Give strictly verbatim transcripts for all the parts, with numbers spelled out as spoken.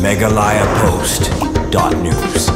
Meghalaya Post dot news.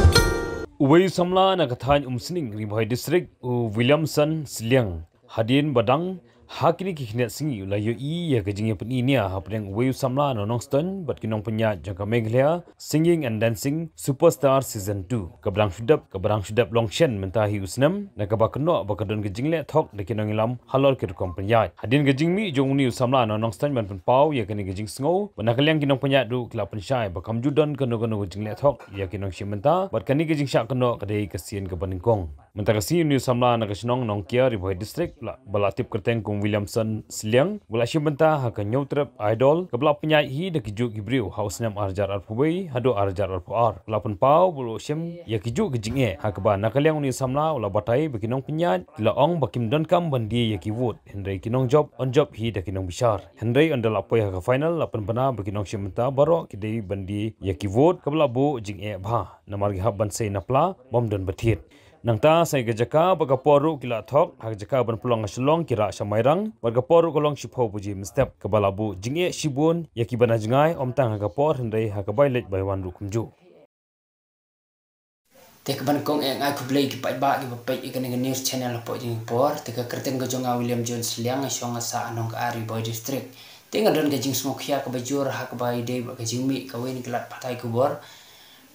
Uwei u samla na ka thaiñ Umsning, Ri Bhoi District, u Williamson Sliang, hadien ba dang ha kine ki khyndiat sngi u la ïohi ïa ka jingïapyni nia hapdeng uwei u samla na Nongstoiñ bad ki nongpynïaid jong ka Meghalaya Singing and Dancing Superstar Season two, kaba dang shu dep, kaba dang shu dep long shen mynta hi u snem, na kaba kynnoh ba ka don ka jingleh thok da ki nongïalam halor ki rukom pynïaid. Hadien ka jingmih jong une u samla na Nongstoiñ ban pynpaw ïa kane ka jingsngew, ba na ka liang ki nongpynïaid ruh ki la pynshai ba kam ju don kano kano ka jingleh thok ïa ki nongshim bynta, bad kane ka jingshah kynnoh ka dei ka sien kaba nyngkong. Mynta ka sngi une u samla na ka shnong Nongkia, Ri Bhoi District, la, ba la tip kyrteng kum Williamson Sliang, ba la shim bynta ha ka Hynñiewtrep Idol, kaba la pynïaid hi da ki juh ki briew ha u snem ar hajar arphew wei haduh ar hajar arphew ar. La pynpaw ba u la shim ïa ki juh ki jingeh, ha kaba na ka liang une u samla u la batai ba ki nongpynïaid ki la ong ba kim donkam ban die ïa ki vote, hynrei ki nongjop yn jop hi da ki nongbishar. Hynrei ynda la poi ha ka final, la pynbna ba ki nongshim bynta baroh ki dei ban die ïa ki vote, kaba la buh jingeh bha namar ki hap ban sei na pla bym don ba thied. Nangta sa ïa ka jaka bad ka por ruh ki la thok, ha ka jaka ban pynlong ha Shillong ki rah sha Mairang, bad ka por ruh ka long shiphew baje mynstep, kaba la buh jingeh shibun ïa kiba na jngai, ym tang ha ka por hynrei ha ka bai leit bai wan ruh kumjuh. Te kaba nyngkong eh nga ai khublei ki paidbah kiba peit ïa kane ka news channel hapoh jong ka por. Te ka kyrteng ka jong nga William John Sliang, nga shong nga sah ha Nongkha, Ri Bhoi District. Te nga don ka jingsngewkhia kaba jur ha kaba ïadei bad ka jingmih kawei na ki lad pathai khubor,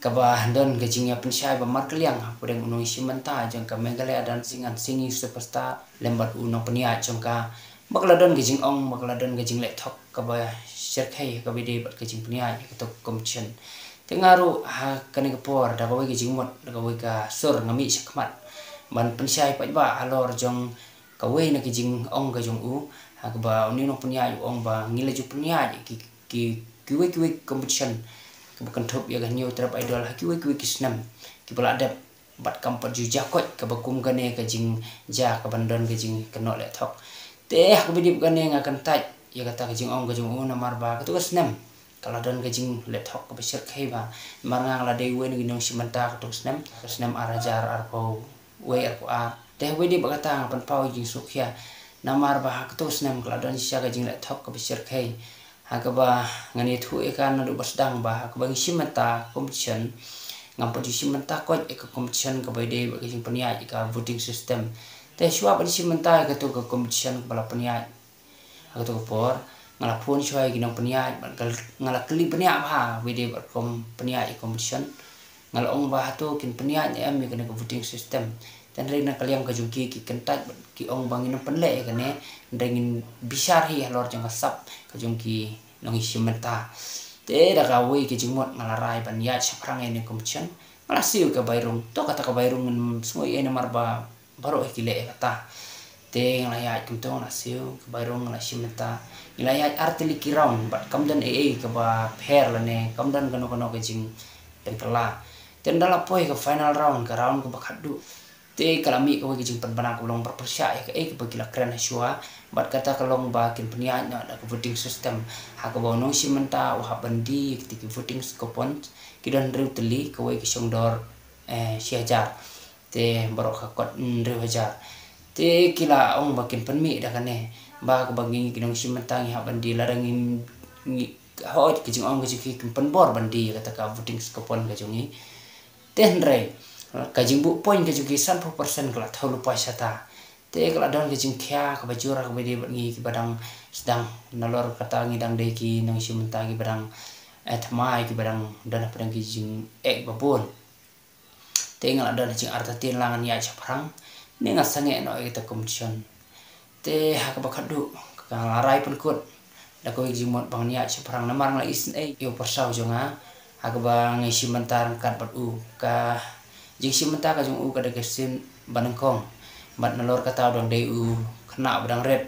kaba don ka jingïapynshai ba markylliang hapdeng u nongshim bynta jong ka Meghalaya Dancing and Singing Superstar lem bad u nongpynïaid jong ka, ba ka la don ka jingong, ba ka la don ka jingleh thok kaba shyrkhei kaba ïadei bad ka jingpynïaid ïa kato ka competition. Te nga ruh ha kane ka por, da kawei ka jingmut, da kawei ka sur, nga mih shakhmat ban pynshai paidbah halor jong kawei na ka jingong ka jong u, ha kaba une u nongpynïaid u ong ba ngi la ju pynïaid ïa ki, ki, kiwei kiwei competition kaba kynthup ïa ka Hynñiewtrep Idol ha kiwei kiwei ki snem kiba la dep, bad kam pat ju jia koit kaba kum kane ka jingjia kaban don ka jingkynnoh leh thok. Te ha kaba ïadei bad kane nga kyntait ïa kata ka jingong ka jong u namar ba kato ka snem ka la don ka jingleh thok kaba shyrkhei bha. Namar nga, nga la dei uwei na ki nongshim bynta kato ka snem, ka snem ar hajar arphew wei arphew ar. Te ha kaba ïadei bad kata nga pynpaw ïa ka jingsngewkhia namar ba ha kato ka snem ka la don shisha ka jingleh thok kaba shyrkhei, ha kaba ngan ïathuh ïa ka naduh ba sdang ba ha kaba ngi shim bynta competition, ngam pat ju shim bynta koit ïa ka competition kaba ïadei bad ka jingpynïaid ïa ka voting system. Te shuwa ban shim bynta ïa kato ka competition kaba la pynïaid ha kato ka por, nga la phone shuwa ïa ki nongpynïaid bad nga la kylli bniah bha kaba ïadei bad ka rukom pynïaid ïa ka competition. Nga la ong ba hato kin pynïaid ne em ïa kane ka voting system. Te hynrei na ka liang ka jong ki, ki kyntait bad ki ong ba ngin ym pynleh ïa kane, hynrei ngin bishar hi halor jong ka sap ka jong ki nongshim bynta. Te da kawei ka jingmut nga la rai ban ïaid shaphrang ïa kane ka competition. Nga la siew ka bai rung, to kata ka bai rung ngam sngew ei namar ba baroh hi ki leh ïa kata. Te nga la ïaid kumto, nga la siew ka bai rung, nga la shim bynta. Ngi la ïaid ar tylli ki round bad kam don ei ei kaba pher lane kam don kano kano ka jingpynkylla. Te ynda la poi ka final round, ka round kaba khatduh, te ka la mih kawei ka jingpynbna kaba long pyrshah ïa kaei kaba ki la kren ha shuwa. Bad kata ka long ba kin pynïaid noh da ka voting system, ha kaba u nongshim bynta u hap ban die ïa kita ki voting coupon, ki don hynriew tylli, kawei ka shong dor, eh, shi hajar. Te baroh ka kot hynriew hajar. Te ki la ong ba kin pynmih da kane, ba kaba ngi ki nongshim bynta ngi hap ban die, lada ngi, ngi, hooid, ka jingong ka jong ki, kin pynbor ban die ïa kata ka voting coupon ka jong ngi. Te hynrei ka jingbuh point ka jong ki sanphew percent ka la thew lypa shata. Te ka la don ka jingkhia kaba jur ha kaba ïadei bad ngi kiba dang sdang, nalor kata ngi dang dei ki nongshim bynta kiba dang, eh, thymmai, kiba dang don hapdeng ki jingeh ba bun. Te nga la don ha jingartatien la ngan ïaid shaphrang ne ngan sangeh noh ïa kata ka competition. Te ha kaba khatduh nga la rai pynkut da kawei ka jingmut ba ngan ïaid shaphrang namar nga la isynei ïa u pyrsa u jong nga, ha kaba ngi shim bynta ryngkat bad u. Ka jingshim bynta ka jong u ka dei ka sien ba nyngkong, bad nalor kata u dang dei u khynnah ba dang rit.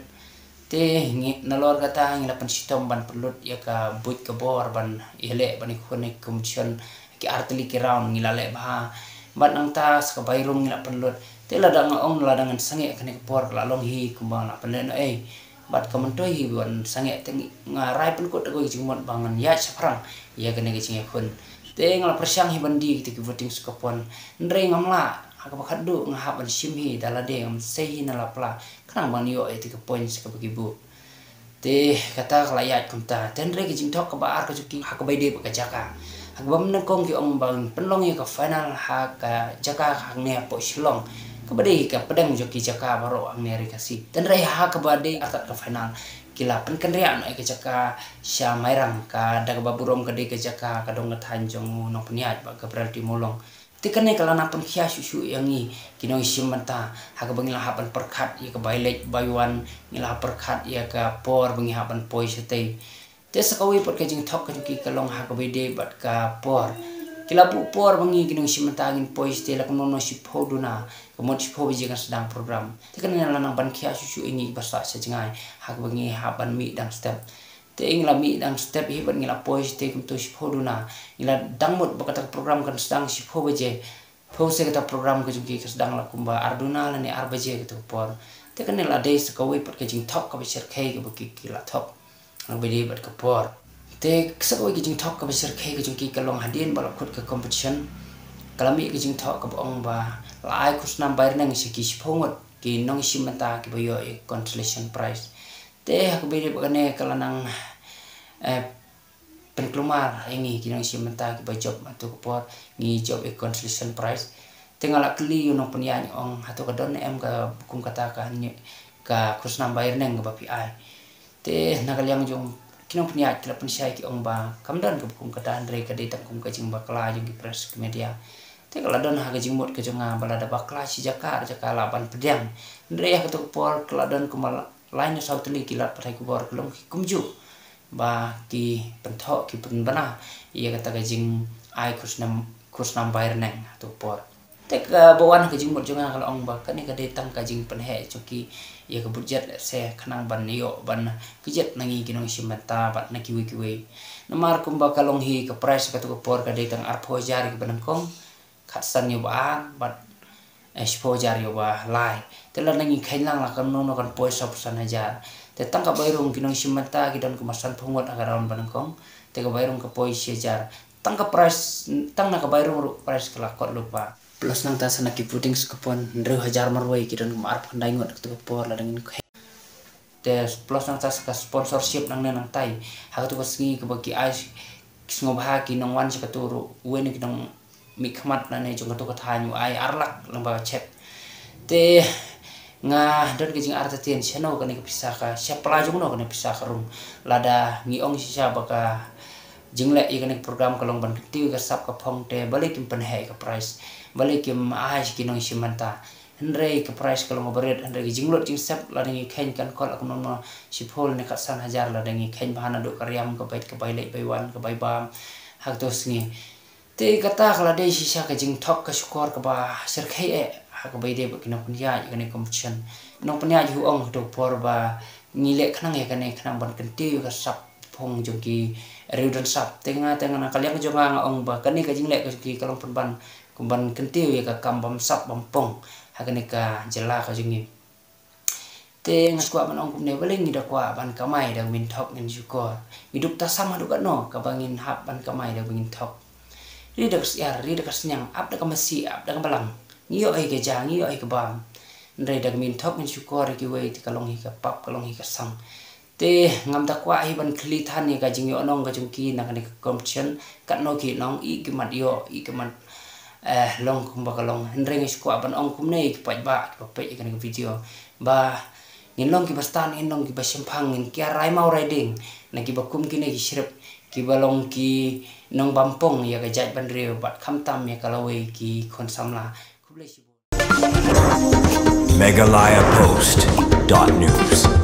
Te ngi, nalor kata ngi la pynshitom ban pynlut ïa ka buit ka bor ban ïaleh ban ïakhun ïa ka competition, ki ar tylli ki round ngi la leh bha. Bad nangta sa ka bai rung ngi la pynlut. Te lada nga ong lada ngan sangeh kane ka por ka la long hi kumba nga la pynleh noh ei. Bad ka myntoi hi ban sangeh, te nga rai pynkut da kawei ka jingmut ba ngan ïaid shaphrang ïa kane ka jingïakhun. Te nga la pyrshang hi ban die kita ki voting coupon, hynrei ngam lah, ha kaba khatduh nga hap ban shim hi da lade, ngam sei hi na la pla, khnang ban ïoh ïa kita ki points kaba ki buh. Te kata ka la ïaid kumta. Te hynrei ka jingthok kaba ar ka jong ki ha kaba ïadei bad ka jaka. Ha kaba nyngkong ki ong ba pynlong ïa ka final ha ka jaka hangne hapoh Shillong, kaba dei ka pdeng jong ki jaka baroh hangne ha Ri Khasi. Hynrei ha kaba dei artat ka final, ki la pynkynriah noh ïa ka jaka sha Mairang, ka da kaba burom ka dei ka jaka ka dong ka thaiñ jong u nongpynïaid Bah Gabriel T Mawlong. Te kane ka la nang pynkhia shuh shuh ïa ngi ki nongshim bynta, ha kaba ngi la hap ban pyrkhat ïa ka bai leit bai wan, ngi la hap pyrkhat ïa ka por ba ngi hap ban poi shatei. Te sa kawei pat ka jingthok ka jong ki ka long ha kaba ïadei bad ka por. Ki la buh por ba ngi ki nongshim bynta ngin poi shatei la kumno kumno shiphew duna, ka mut shiphew baje kan sdang program. Te kane la nang ban khia shuh shuh ïa ngi ba sah sha jngai, ha kaba ngi hap ban mih dang step. Te ngi la mih dang step hi bad ngi la poi shatei kumto shiphew duna. Ngi la dang mut ba kata ka program kan sdang shiphew baje. Phew se kata program ka jong ki ka sdang la kumba ar duna lane ar baje kato ka por. Te kane la dei sa kawei pat ka jingthok kaba shyrkhei kaba ki, ki la thok. Kaba ïadei bad ka por. Te sa kawei ka jingthok kaba shyrkhei ka jong ki ka long hadien ba la kut ka competition, ka la mih ka jingthok kaba ong ba la ai khusnam bai rneng sha ki shiphew ngut ki nongshim bynta kiba ïoh ïa consolation prize. Te ha kaba ïadei bad kane ka la nang, eh, pynkulmar ïa ngi ki nongshim bynta kiba jop ha kato ka por, ngi jop ïa consolation prize. Te nga la kylli ïa u nongpynïaid, ong hato ka don em ka kum kata ka, ka khusnam bai rneng kaba phi ai. Te na ka liang jong ki nongpynïaid ki la pynshai ki ong ba kam don kaba kum kata, hynrei ka dei tang kum ka jingbakla jong ki press, ki media. Te ka la don ha ka jingmut ka jong nga ba lada bakla shi jaka ar jaka lah ban pdiang. Hynrei ha kato ka por ka la don kumba lai ne saw tylli ki lad pathai khubor ka long ki kumjuh ba ki pynthoh, ki pynbna ïa kata ka jingai khusnam, khusnam bai rneng ha kato ka por. Te kaba wan ha ka jingmut jong nga ka la ong ba kane ka dei tang ka jingpynheh jong ki ïa ka budget, lehse khnang ban ïoh ban kjit na ngi ki nongshim bynta bad na kiwei kiwei. Namar kumba ka long hi ka prize ha kato ka por ka dei tang arphew hajar ïa kiba nyngkong, khatsan ïa uba ar bad, eh, shiphew hajar ïa uba lai. Te lada ngi kheiñ lang la kumno kumno kan poi sawphew san hajar. Te tang ka bai rung ki nongshim bynta ki don kumba sanphew ngut ha ka round ba nyngkong. Te ka bai rung ka poi shi hajar. Tang ka prize, tang na ka bai rung ruh prize ka la kot lypa. Plus nangta sa na ki pudding sa ka pon hynriew hajar marwei, ki don kumba arphew khyndai ngut ha kato ka por lada ngin kheiñ. Te plus nangta sa ka sponsorship nangne nangtai. Ha kato ka sngi kaba ki ai, ki sngewbha ki nongwan sha kato ruh, uwei na ki nongmihkhmat lane jong kato ka thaiñ u ai ar lak lyngba ka cheque. Te nga don ka jingartatien shano kane ka pisa ka, sha pla jong no kane ka pisa ka rung. Lada ngi ong shisha ba ka jingleh ïa kane ka program ka long ban kyntiew ïa ka sap ka phong, te balei kim pynheh ïa ka prize, balei kim ai sha ki nongshim bynta. Hynrei ka prize ka long kaba rit, hynrei ka jinglut jingsep lada ngi kheiñ kan kot la kumno kumno shiphew lane khatsan hajar lada ngi kheiñ bha naduh ka riam, ka beit, ka bai leit bai wan, ka bai bam ha kato ka sngi. Te kata ka la dei shisha ka jingthok ka shukor kaba shyrkhei eh ha kaba ïadei bad ki nongpynïaid ïa kane ka competition. Nongpynïaid hi u ong ha kato ka por ba ngi leh khnang ïa kane khnang ban kyntiew ïa ka sap phong jong ki riew don sap. Te nga, te nga na ka liang jong nga nga ong ba kane ka jingleh ka jong ki ka long pynban kum ban kyntiew ïa ka kam bam sap bam phong ha kane ka jylla ka jong ngi. Te nga sngewkwah ban ong kumne, balei ngi da kwah ban kamai da ka minthoh ngin shukor? Ngi duk tasam haduh katno kaba ngin hap ban kamai da kaba ngin thok? Ri da ka syiar, ri da ka sniang, ap da ka masi, ap da ka balang. Ngi ïoh hi ka ja, ngi ïoh hi ka bam. Hynrei da ka minthoh ngin shukor ïa kiwei, te ka long hi ka pap, ka long hi ka sang. Te ngam da kwah hi ban khlieh than ïa ka jingïohnong ka jong ki na kane ka competition, katno ki nong, i ki mat ïoh, i ki mat, eh, long kumba ka long. Hynrei nga sngewkwah ban ong kumne ïa ki paidbah kiba peit ïa kane ka video, ba ngin long kiba stad, ngin long kiba shemphang, ngin kiar rai maw rai dieng na kiba kum kine ki shrip, kiba long ki nongbam phong ïa ka jaitbynriew bad khamtam ïa ka lawei ki khun samla. Khublei shibun. Meghalaya Post dot news.